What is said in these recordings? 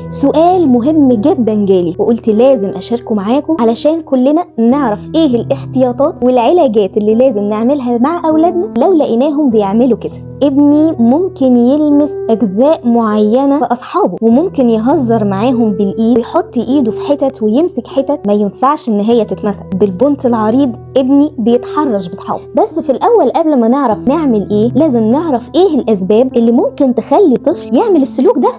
سؤال مهم جدا جالي وقلت لازم اشاركه معاكم علشان كلنا نعرف ايه الاحتياطات والعلاجات اللي لازم نعملها مع اولادنا لو لقيناهم بيعملوا كده. ابني ممكن يلمس اجزاء معينة في اصحابه، وممكن يهزر معاهم بالايد ويحط ايده في حتت ويمسك حتت ما ينفعش ان هي تتمسك. بالبنط العريض ابني بيتحرش باصحابه. بس في الاول قبل ما نعرف نعمل ايه لازم نعرف ايه الاسباب اللي ممكن تخلي طفل يعمل السلوك ده.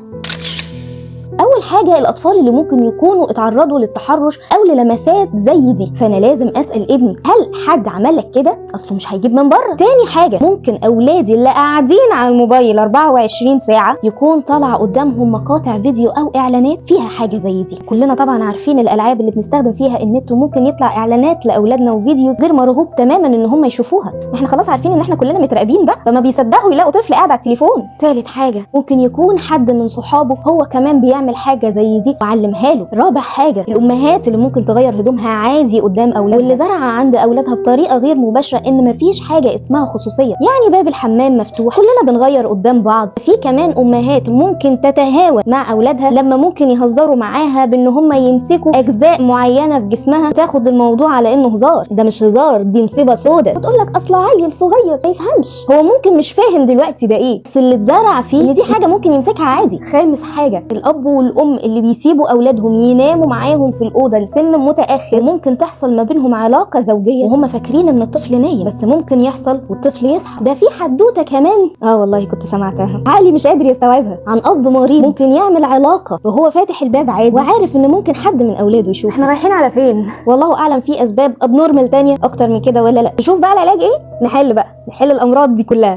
اول حاجة الاطفال اللي ممكن يكونوا اتعرضوا للتحرش او للمسات زي دي، فانا لازم اسال ابني هل حد عمل لك كده؟ اصله مش هيجيب من بره. تاني حاجة ممكن اولادي اللي قاعدين على الموبايل 24 ساعة يكون طالع قدامهم مقاطع فيديو او اعلانات فيها حاجة زي دي. كلنا طبعا عارفين الالعاب اللي بنستخدم فيها النت وممكن يطلع اعلانات لاولادنا و videos غير مرغوب تماما ان هم يشوفوها. احنا خلاص عارفين ان احنا كلنا متراقبين بقى، فما بيصدقوا يلاقوا طفل قاعد على التليفون. تالت حاجة ممكن يكون حد من صحابه هو كمان بيعمل حاجة زي دي وعلمها له. رابع حاجة الامهات اللي ممكن تغير هدومها عادي قدام اولادها، واللي زرع عند اولادها بطريقة غير مباشرة ان مفيش حاجة اسمها خصوصية، يعني باب الحمام مفتوح كلنا بنغير قدام بعض. في كمان امهات ممكن تتهاون مع اولادها لما ممكن يهزروا معاها بان هم يمسكوا اجزاء معينة في جسمها، تاخد الموضوع على انه هزار. ده مش هزار، دي مصيبة سودة. وتقول لك اصل عيل صغير ما يفهمش، هو ممكن مش فاهم دلوقتي ده ايه، بس اللي اتزرع فيه ان دي حاجة ممكن يمسكها عادي. خامس حاجة الاب والام اللي بيسيبوا اولادهم يناموا معاهم في الاوضة لسن متاخر، ممكن تحصل ما بينهم علاقة زوجيه وهم فاكرين ان الطفل نايم، بس ممكن يحصل والطفل يصحى. ده في حدوتة كمان والله كنت سمعتها عقلي مش قادر يستوعبها، عن اب مريض ممكن يعمل علاقة وهو فاتح الباب عادي وعارف ان ممكن حد من اولاده يشوف. احنا رايحين على فين؟ والله اعلم. في اسباب abnormal تانية اكتر من كده ولا لا؟ نشوف بقى العلاج ايه، نحل بقى نحل الامراض دي كلها.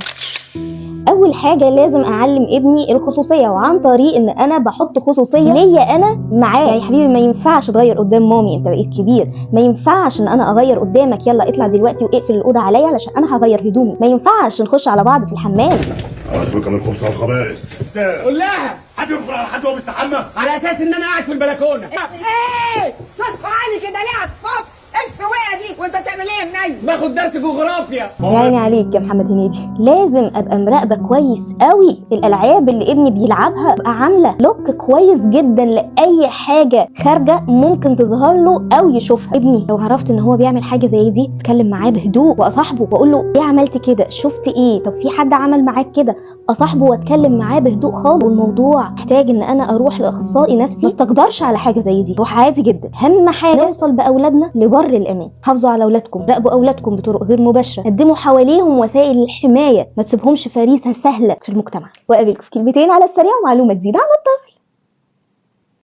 اول حاجة لازم اعلم ابني الخصوصية، وعن طريق ان انا بحط خصوصية ليا انا معاه. يعني يا حبيبي ما ينفعش تغير قدام مامي، انت بقيت كبير، ما ينفعش ان انا اغير قدامك، يلا اطلع دلوقتي واقفل الاوضة عليا علشان انا هغير هدومي. ما ينفعش نخش على بعض في الحمام. أعوذ من الخبز والخبائث. قول لها حد ينفر على حد وهو بيستحمى؟ على اساس ان انا قاعد في البلكونه. ايه صوتك عالي كده ليه على الصبح؟ ايه السواقة دي وانت بتعمل ايه يا منيل؟ باخد درس جغرافيا. يا عيني عليك يا محمد هنيدي. لازم ابقى مراقبة كويس قوي الالعاب اللي ابني بيلعبها، ابقى عامله lock كويس جدا لاي حاجة خارجه ممكن تظهر له او يشوفها. ابني لو عرفت ان هو بيعمل حاجة زي دي اتكلم معاه بهدوء واصاحبه واقول له ليه عملت كده، شفت ايه، طب في حد عمل معاك كده، اصاحبه واتكلم معاه بهدوء خالص. والموضوع محتاج ان انا اروح لاخصائي نفسي، ما استكبرش على حاجة زي دي، روح عادي جدا. اهم حاجة نوصل باولادنا لبر الامان. حافظوا على اولادكم، راقبوا اولادكم بطرق غير مباشرة، قدموا حواليهم وسائل الحماية، ما تسيبهمش فريسة سهلة في المجتمع. واقابلكم في كلمتين على السريع ومعلومه جديدة عن الطفل.